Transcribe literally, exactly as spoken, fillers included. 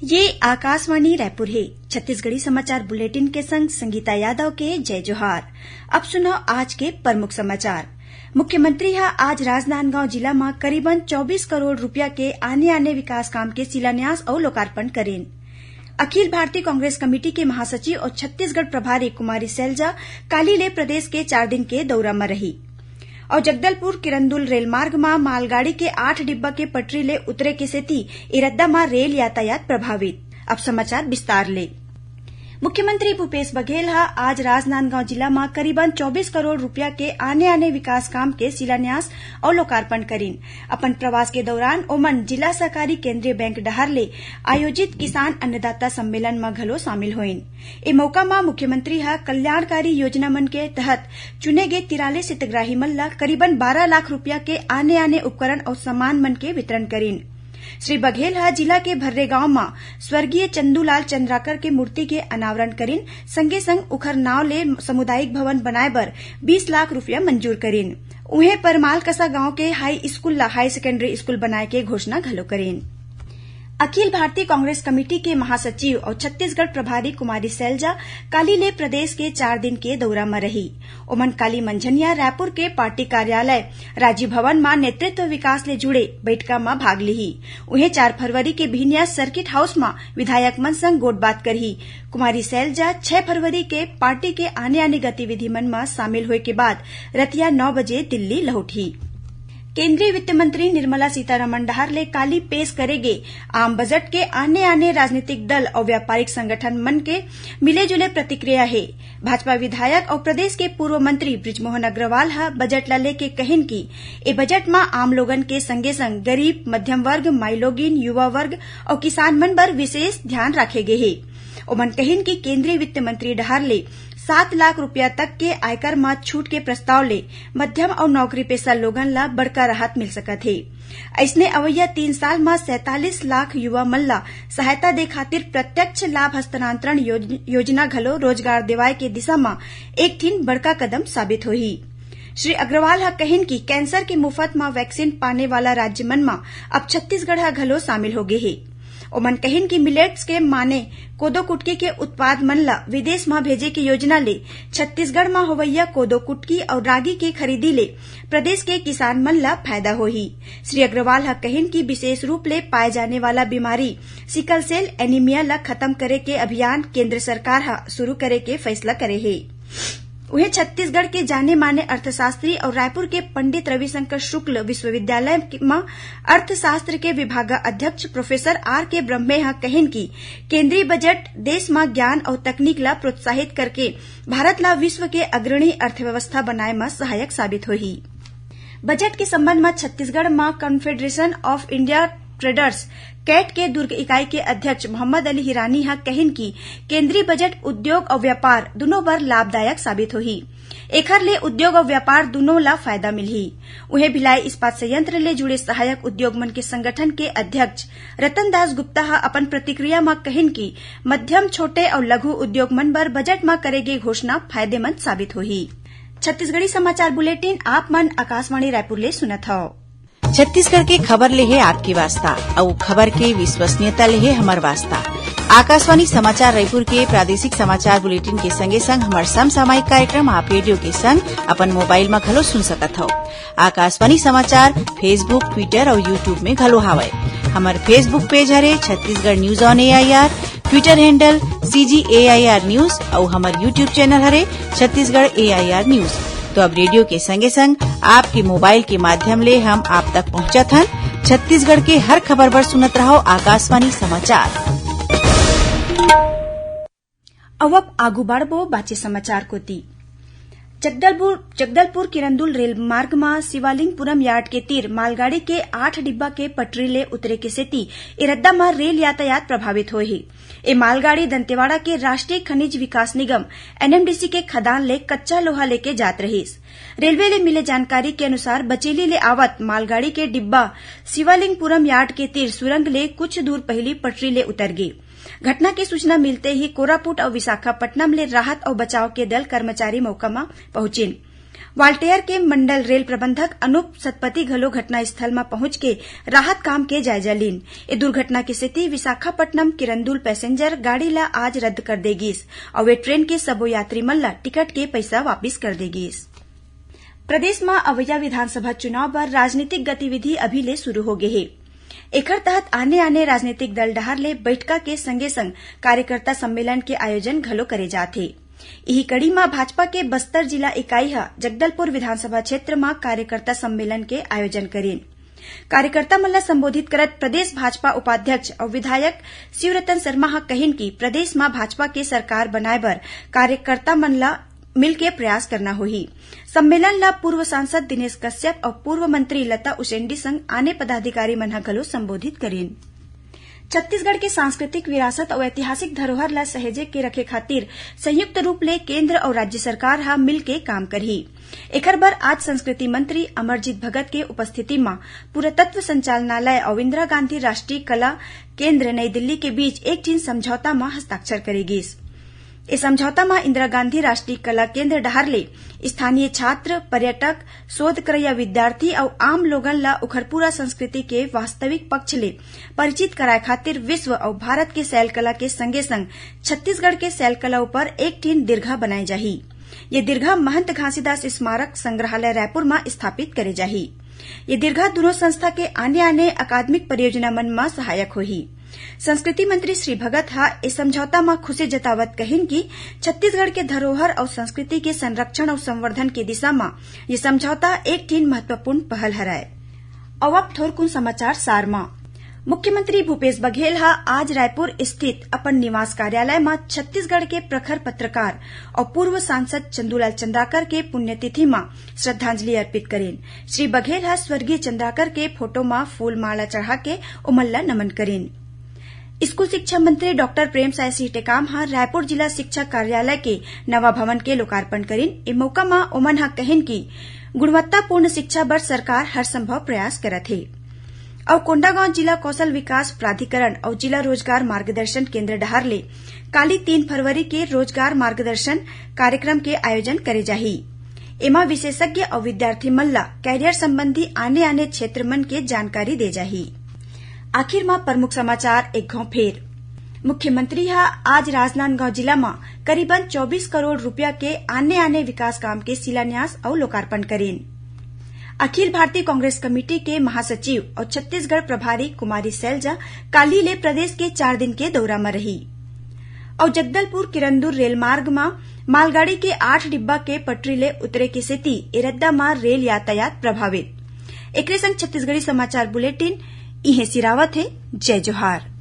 ये आकाशवाणी रायपुर हे। छत्तीसगढ़ी समाचार बुलेटिन के संग संगीता यादव के जय जोहार। अब सुनव आज के प्रमुख समाचार। मुख्यमंत्री ह आज राजनांदगांव जिला म करीबन चौबीस करोड़ रूपिया के आने-आने विकास काम के शिलान्यास अउ लोकार्पण करीन। अखिल भारतीय कांग्रेस कमेटी के महासचिव अउ छत्तीसगढ़ प्रभारी कुमारी सैलजा काली ले प्रदेश के चार दिन के दौरा म रही। अउ जगदलपुर किरंदुल रेलमार्ग म मालगाड़ी के आठ डिब्बा के पटरी ले उतरे के सेती ए रद्दा म रेल यातायात प्रभावित। अब समाचार विस्तार ले। मुख्यमंत्री भूपेश बघेल ह आज राजनांदगांव जिला म करीबन चौबीस करोड़ रूपिया के आने-आने विकास काम के शिलान्यास अउ लोकार्पण करीन। अपन प्रवास के दौरान ओमन जिला सहकारी केंद्रीय बैंक डहार ले आयोजित किसान अन्नदाता सम्मेलन म घलो शामिल होइन। ए मौका म मुख्यमंत्री ह कल्याणकारी योजना मन के तहत चुने गे तिरालीस हितग्राही मन ल करीबन बारह लाख रूपिया के आने-आने उपकरण अउ सामान मन के वितरण करीन। श्री बघेल ह जिला के भर्रे गांव म स्वर्गीय चंदूलाल चंद्राकर के मूर्ति के अनावरण करीन, संगे संग उखर नाव ले सामुदायिक भवन बनाए बर बीस लाख रूपिया मंजूर करीन। उहें, परमालकसा गांव के हाई स्कूल ल हाई सेकेंडरी स्कूल बनाए के घोषणा घलो करीन। अखिल भारतीय कांग्रेस कमेटी के महासचिव अउ छत्तीसगढ़ प्रभारी कुमारी सैलजा काली ले प्रदेश के चार दिन के दौरा म रही। ओमन काली मंझनिया रायपुर के पार्टी कार्यालय राजीव भवन म नेतृत्व विकास ले जुड़े बैठका म भाग लिही। उहें, चार फरवरी के बिहनिया सर्किट हाउस म विधायक मन संग गोठबात करही। कुमारी सैलजा छह फरवरी के पार्टी के आने-आने गतिविधि मन म शामिल होए के बाद रतिया नौ बजे दिल्ली लहुटही। केंद्रीय वित्त मंत्री निर्मला सीतारमण डहार ले काली पेश करे गे आम बजट के आने-आने राजनीतिक दल अउ व्यापारिक संगठन मन के मिले-जुले प्रतिक्रिया हे। भाजपा विधायक अउ प्रदेश के पूर्व मंत्री बृजमोहन अग्रवाल ह बजट ल लेके कहिन कि ए बजट म आम लोगन के संगे-संग गरीब, मध्यम वर्ग, माईलोगिन, युवा वर्ग अउ किसान मन बर विशेष ध्यान राखे गे हे। ओमन कहिन कि केंद्रीय वित्त मंत्री डहार ले सात लाख रूपिया तक के आयकर म छूट के प्रस्ताव ले मध्यम अउ नौकरी पेशा लोगन ल बड़का राहत मिल सकत हे। अइसने अवइया तीन साल म सैंतालीस लाख युवा मन ल सहायता दे खातिर प्रत्यक्ष लाभ हस्तांतरण योज-, योजना घलो रोजगार देवाय के दिशा म एक ठिन बड़का कदम साबित होही। श्री अग्रवाल ह कहिन कि कैंसर के मुफत म वैक्सीन पाने वाला राज्य मन म अब छत्तीसगढ़ ह घलो शामिल हो गे हे। ओमन कहिन कि मिलेट्स के माने कोदो कुटकी के उत्पाद मन ल विदेश म भेजे के योजना ले छत्तीसगढ़ म होवइया कोदो कुटकी अउ रागी के खरीदी ले प्रदेश के किसान मन ल फायदा होही। श्री अग्रवाल ह कहिन कि विशेष रूप ले पाए जाने वाला बीमारी सिकल सेल एनीमिया ल खत्म करे के अभियान केंद्र सरकार ह शुरू करे के फैसला करे हे। उहें, छत्तीसगढ़ के जाने माने अर्थशास्त्री अउ रायपुर के पंडित रविशंकर शुक्ल विश्वविद्यालय म अर्थशास्त्र के विभागाध्यक्ष प्रोफेसर आर के ब्रह्मे ह कहिन कि केंद्रीय बजट देश म ज्ञान अउ तकनीक ल प्रोत्साहित करके भारत ल विश्व के अग्रणी अर्थव्यवस्था बनाए म सहायक साबित होही। बजट के संबंध म छत्तीसगढ़ म confederation of India traders, CAT के दुर्ग इकाई के अध्यक्ष मोहम्मद अली हिरानी ह कहिन कि केंद्रीय बजट उद्योग अउ व्यापार दुनों बर लाभदायक साबित होही। एखर ले उद्योग अउ व्यापार दुनों ला फायदा मिलही। उहें, भिलाई इस्पात संयंत्र ले जुड़े सहायक उद्योग मन के संगठन के अध्यक्ष रतन दास गुप्ता ह अपन प्रतिक्रिया म कहिन कि मध्यम, छोटे अउ लघु उद्योग मन बर बजट म करे गे घोषणा फायदेमंद साबित होही। छत्तीसगढ़ी समाचार बुलेटिन आप मन आकाशवाणी रायपुर ले सुनत हव। छत्तीसगढ़ के खबर ले हे आपके वास्ता, अउ खबर के विश्वसनीयता ले हे हमर वास्ता। आकाशवाणी समाचार रायपुर के प्रादेशिक समाचार बुलेटिन के संगे संग हमर समसामयिक कार्यक्रम आप रेडियो के संग अपन मोबाइल म घलो सुन सकत हव। आकाशवाणी समाचार Facebook, Twitter अउ YouTube में घलो हावय। हमर Facebook पेज हरे Chhattisgarh news on A I R, Twitter handle C G A I R news अउ हमर YouTube चैनल हरे Chhattisgarh A I R news। तो अब रेडियो के संगे संग आपके मोबाइल के माध्यम ले हम आप तक पहुंचत हन। छत्तीसगढ़ के हर खबर बर सुनत रहव आकाशवाणी समाचार। अउ अब आगू बढ़बो बाचे समाचार कोती। जगदलपुर, जगदलपुर किरंदुल रेल मार्ग म शिवालिंगपुरम यार्ड के तीर मालगाड़ी के आठ डिब्बा के पटरी ले उतरे के सेती ए रद्दा म रेल यातायात प्रभावित होए हे। ए मालगाड़ी दंतेवाड़ा के राष्ट्रीय खनिज विकास निगम, N M D C, के खदान ले कच्चा लोहा लेके जात रहिस। रेलवे ले मिले जानकारी के अनुसार, बचेली ले आवत मालगाड़ी के डिब्बा शिवालिंगपुरम यार्ड के तीर सुरंग ले कुछ दूर पहिली पटरी ले उतर गे। घटना के सूचना मिलते ही कोरापुट अउ विशाखापट्टनम ले राहत अउ बचाव के दल कर्मचारी मौका म पहुंचिन। वाल्टेयर के मंडल रेल प्रबंधक अनूप सतपति घलो घटनास्थल म पहुंच के राहत काम के जायजा लीन। ए दुर्घटना के सेती विशाखापट्टनम किरंदुल पैसेंजर गाड़ी ला आज रद्द कर दे गिस अउ ए ट्रेन के सबो यात्री मन ला टिकट के पइसा वापिस कर दे गिस। प्रदेश म अवइया विधानसभा चुनाव बर राजनीतिक गतिविधि अभी ले शुरू हो गे हे। एखर तहत आने-आने राजनीतिक दल डहार ले बइठका के संगे-संग कार्यकर्ता सम्मेलन के आयोजन घलो करे जात हे। इही कड़ी म भाजपा के बस्तर जिला इकाई ह जगदलपुर विधानसभा क्षेत्र म कार्यकर्ता सम्मेलन के आयोजन करीन। कार्यकर्ता मन ल संबोधित करत प्रदेश भाजपा उपाध्यक्ष अउ विधायक शिवरतन शर्मा ह कहिन कि प्रदेश म भाजपा के सरकार बनाए बर कार्यकर्ता मन ल मिलके प्रयास करना होही। सम्मेलन ल पूर्व सांसद दिनेश कश्यप अउ पूर्व मंत्री लता उसेंडी संग आने पदाधिकारी मन ह घलो संबोधित करीन। छत्तीसगढ़ के सांस्कृतिक विरासत अउ ऐतिहासिक धरोहर ल सहेजे के रखे खातिर संयुक्त रूप ले केंद्र अउ राज्य सरकार ह मिलके काम करही। एखर बर आज संस्कृति मंत्री अमरजीत भगत के उपस्थिति म पुरातत्व संचालनालय अउ इंदिरा गांधी राष्ट्रीय कला केंद्र नई दिल्ली के बीच एक ठिन समझौता म हस्ताक्षर करे गिस। ए समझौता म इंदिरा गांधी राष्ट्रीय कला केंद्र डहार ले स्थानीय छात्र, पर्यटक, शोध करइया विद्यार्थी अउ आम लोगन ल उखर पूरा संस्कृति के वास्तविक पक्ष ले परिचित कराए खातिर विश्व अउ भारत के शैलकला के संगे-संग छत्तीसगढ़ के शैलकला ऊपर एक ठिन दीर्घा बनाए जाही। ये दीर्घा महंत घासीदास स्मारक संग्रहालय रायपुर म स्थापित करे जाही। ये दीर्घा दूनों संस्था के आने-आने अकादमिक परियोजना मन म सहायक होही। संस्कृति मंत्री श्री भगत ह ए समझौता म खुशी जतावत कहिन कि छत्तीसगढ़ के धरोहर अउ संस्कृति के संरक्षण अउ संवर्धन के दिशा म ये समझौता एक ठिन महत्वपूर्ण पहल हरय। अउ अब थोरकुन समाचार सार म। मुख्यमंत्री भूपेश बघेल ह आज रायपुर स्थित अपन निवास कार्यालय म छत्तीसगढ़ के प्रखर पत्रकार अउ पूर्व सांसद चंदूलाल चंद्राकर के पुण्यतिथि म श्रद्धांजलि अर्पित करीन। श्री बघेल ह स्वर्गीय चंद्राकर के फोटो म फूल माला चढ़ा के ओमन ल नमन करीन। स्कूल शिक्षा मंत्री डॉक्टर प्रेमसाय सिंह टेकाम ह रायपुर जिला शिक्षा कार्यालय के नवा भवन के लोकार्पण करीन। ए मौका म ओमन ह कहिन कि गुणवत्तापूर्ण शिक्षा बर सरकार हर संभव प्रयास करत हे। अउ कोंडागांव जिला कौशल विकास प्राधिकरण अउ जिला रोजगार मार्गदर्शन केंद्र डहार ले काली तीन फरवरी के रोजगार मार्गदर्शन कार्यक्रम के आयोजन करे जाही। एमा विशेषज्ञ अउ विद्यार्थी मन ल कैरियर संबंधी आने-आने क्षेत्र मन के जानकारी दे जाही। आखिर म प्रमुख समाचार एक घौं फेर। मुख्यमंत्री ह आज राजनांदगांव जिला म करीबन चौबीस करोड़ रुपया के आने-आने विकास काम के शिलान्यास अउ लोकार्पण करीन। अखिल भारतीय कांग्रेस कमेटी के महासचिव अउ छत्तीसगढ़ प्रभारी कुमारी सैलजा काली ले प्रदेश के चार दिन के दौरा म रही। अउ जगदलपुर किरंदुल रेलमार्ग म मालगाड़ी के आठ डिब्बा के पटरी ले उतरे के सेती ए रद्दा म रेल यातायात प्रभावित। एकरे संग छत्तीसगढ़ी समाचार बुलेटिन इहें सिरावत हे। जय जोहार।